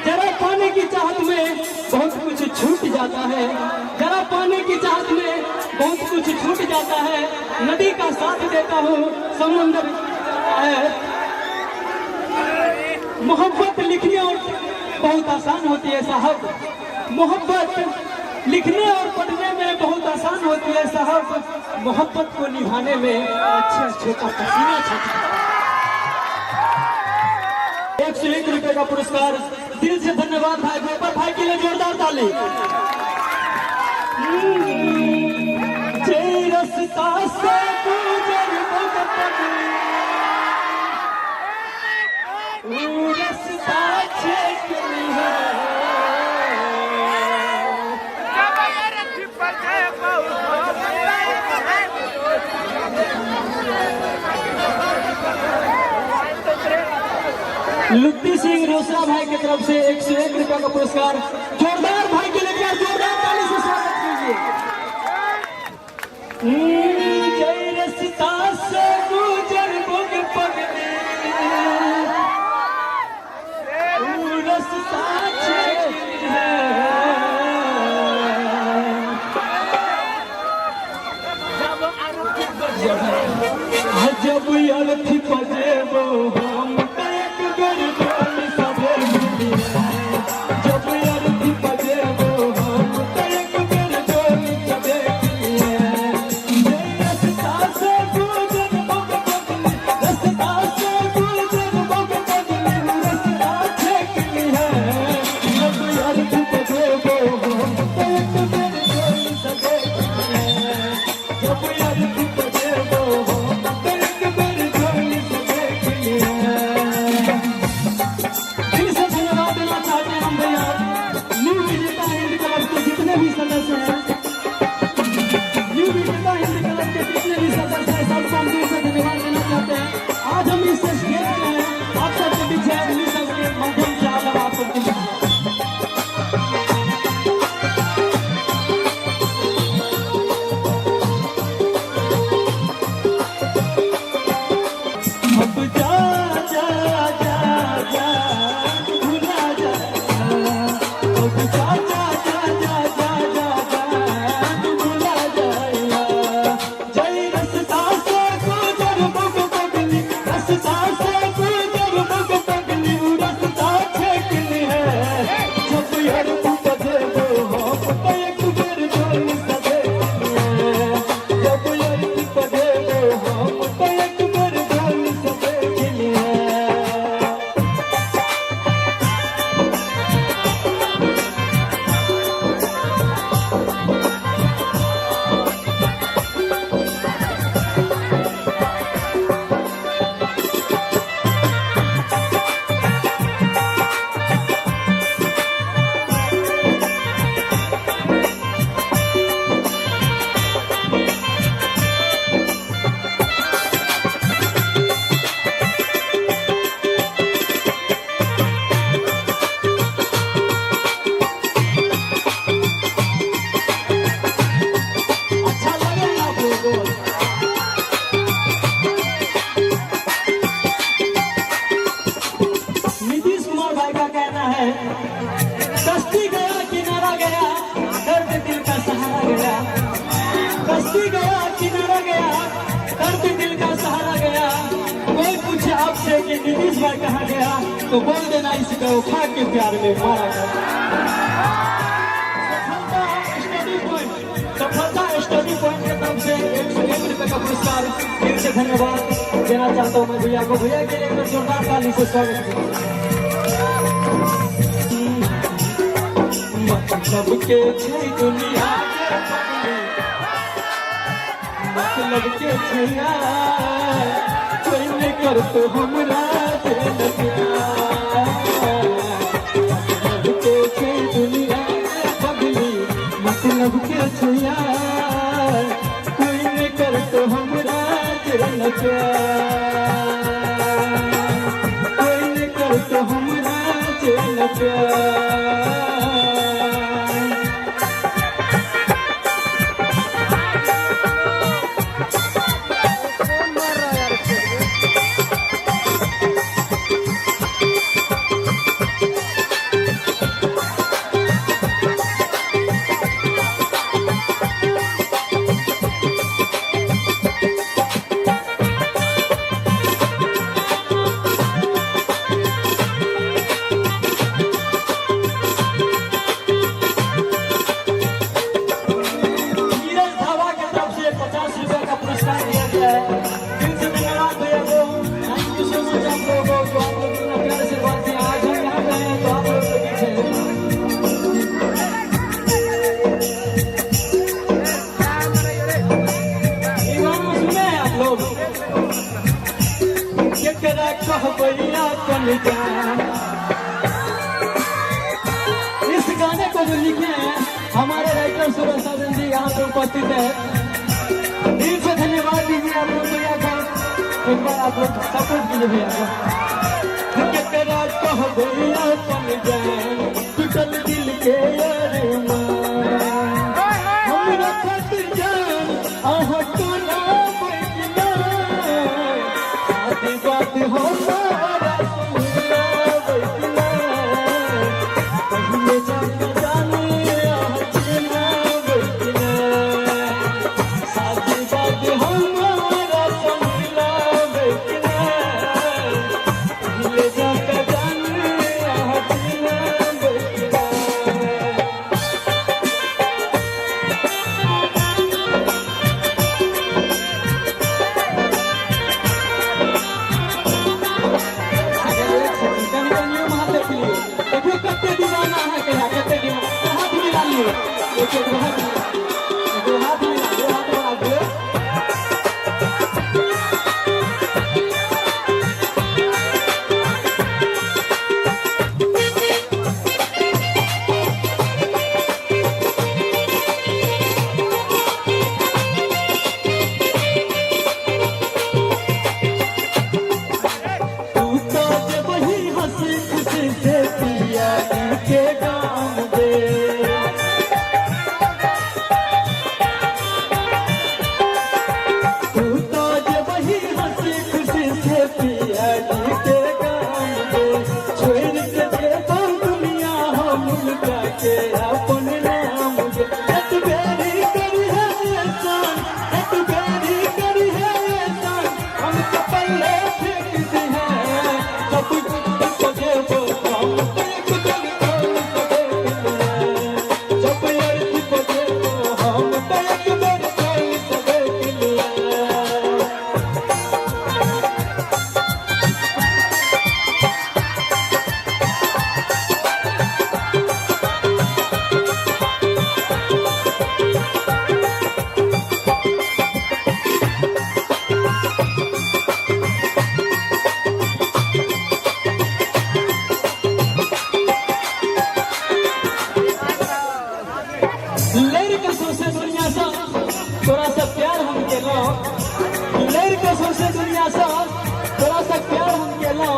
जरा पाने की चाहत में बहुत कुछ छूट जाता है, जरा पाने की चाहत में बहुत कुछ छूट जाता है। नदी का साथ देता हूँ, समुंदर है। मोहब्बत लिखने और बहुत आसान होती है साहब, मोहब्बत लिखने और पढ़ने में बहुत आसान होती है साहब, मोहब्बत को निभाने में अच्छे अच्छे का पसीना छूटता है। 101 रुपए का पुरस्कार, दिल से धन्यवाद भाई को। पर भाई के लिए जोरदार ताली। जे रस्ता से गुजर ऊ रस्ता छेक है। लुत्ती सिंह रोसड़ा भाई की तरफ से 101 रुपए का पुरस्कार, जोरदार भाई के लिए जोरदार ताली से स्वागत कीजिए। जय रस्ता से गुजर बुग पगली, ऊ रस्ता छेक है। जब अर्थी पजेबो हम एक बेर डोली सभे मिली है। जब अर्थी पजेबो हम एक बेर डोली सभे मिली है। जे रस्ता से गुजर बुग पगली, रस्ता से गुजर बुग पगली, रस्ता छेकली है। जब अर्थी पजेबो हम एक बेर डोली सभे मिली है। जब अर्थी पजेबो हम एक बेर डोली सभे मिली है। दिल से धन्यवाद देना चाहते हैं हम भैया न्यू विजेता हिंद क्लब के जितने भी सदस्य हैं, न्यू विजेता हिंद क्लब के जितने भी सदस्य हैं, सबको हम दिल से धन्यवाद देना चाहते हैं। आज हम इस स्टेज पे हैं, आप सबके बीच है, उन्हीं सबके माध्यम से आज हम आप सबके बीच हैं। अब जा जा जा जा भुला जा, अब जा जा जा जा जा जा जा भुला जा। जय रस्ता से गुजर बुग पगली, रस्ता से गुजर बुग पगली, रस्ता छेकली है। जब यार पजेबो हम एक बेर डोली सजे है। जब यार पजेबो हम एक बेर डोली सजे है। अच्छा लगे आप लोगों को? नीतीश कुमार भाई का कहना है, कश्ती गया किनारा गया, दर्द दिल का सहारा गया। कश्ती गया किनारा गया, दर्द दिल का सहारा गया। कोई पूछे आपसे कि नीतीश भाई कहाँ गया, तो बोल देना इस बेवफा के प्यार में मारा गया। सफलता स्टडी पॉइंट, सफलता स्टडी पॉइंट के तरफ से 101 रुपए का पुरस्कार, दिल से धन्यवाद देना चाहता हूँ मैं भैया को। भैया के लिए एक जोरदार ताली से स्वागत कीजिए। मतलब के छै दुनिया के पगली, मतलब के छै यार, कोई नहीं कर तो हमरा दिल प्यार। मतलब के छै दुनिया के पगली, मतलब के छै यार, कोई नहीं कर तो हमरा दिल प्यार। कोई नहीं कर तो हमरा दिल प्यार। कौन मार रहा है यार इसको? जो लिखे हैं हमारे राइटर सूरज साजन जी यहाँ पे उपस्थित है। दिल से धन्यवाद दीजिए आप लोग भैया का। एक बार आप लोग सपोर्ट कीजिए भैया को। केकरा कहबै अपन जान, टूटल दिल के अरमान। हमरा खातिर जान अहाँ टोला बैठना, सादी बात हमारा सुनना बैठना। पहिले जाके जाने अहाँ चिन्हा बैठना, सादी बात हमारा सुनना बैठना। पहिले जाके जाने अहाँ चिन्हा बैठना। कनि कनियो हाथ देख लियौ, देखियौ कते दीवाना अहाँके है, कते दीवाना। हाथ मिला लियौ, एक एक हाथ मिला, एक हाथ मिला लियौ, हाथ बढ़ा दियौ। तू तो जेबही हंसी खुशी से पिया के गाम दे, तू तो जेबही हंसी खुशी से पिया के गाम दे। छोड़ के जेबो दुनिया हम लुटा के अपन नाम दे। एत बेरी करी है एहसान, एत बेरी करी है एहसान, हम तो पल्ले फेंक दी है। सब जेबो हम तो एक दिन खोल के देख लिहे। जब अर्थी बजेबो हम तो एक बेर खोल के देख लिहे। लड़ि के सौंसे दुनिया सँ तोरा से प्यार हम केलहुँ, लड़ि के सौंसे दुनिया सँ तोरा से प्यार हम केलहुँ।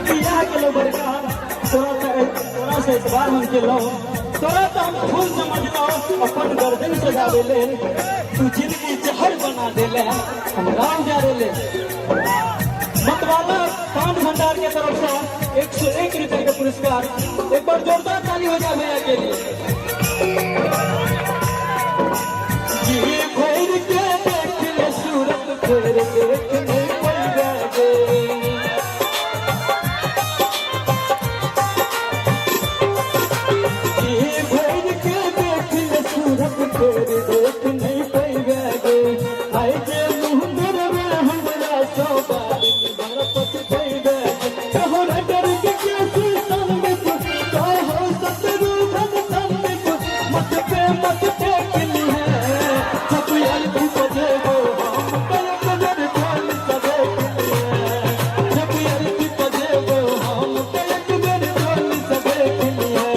बियाह केलहुँ बड़का तोरा से एतबार हम केलहुँ। तोरा तऽ हम फूल समझलहुँ अपन गर्दन सजाबै लेल, तू जिंदगी जहर बना देले हम गाँव जारे लेल। मतवाला पान भंडार के तरफ से 101 रुपए के पुरस्कार। एक बार जोरदार ताली हो जाए भैया के लिए। जी भर के देख ले सूरत, फेर देख नहीं पैबे गे। जी भर के देख ले सूरत, फेर देख नहीं पैबे गे। आइ जे मुँह मेरवे हमरा सौ बार बरपत पैबे गे। तोहरा डर के कैसे संग कहो शत्रुघ्न संग मत पे मत टेक लिहे। जब अर्थी बजेबो हम तो एक बेर ढोल से देख लिहे। जब अर्थी बजेबो हम तो एक बेर ढोल से देख लिहे।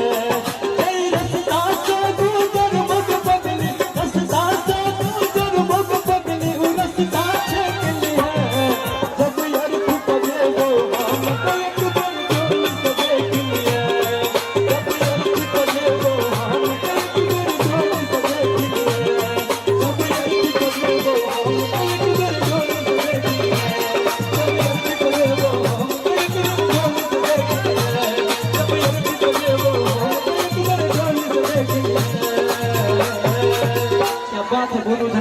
ऐ रस्ता से गुजर मग पगली, रस्ता से गुजर मग पगली, उ रस्ता छेक लिहे। जब अर्थी बजेबो हम तो एक बेर ढोल से देख लिहे। जब अर्थी बजेबो हम तो एक बेर ढोल से देख लिहे। जब अर्थी बजेबो हम तो एक बेर ढोल से देख लिहे। जब अर्थी बजेबो हम तो एक बेर ढोल से देख लिहे। जब अर्थी बजेबो हम तो एक बेर ढोल से देख लिहे। क्या बात है, बोलो।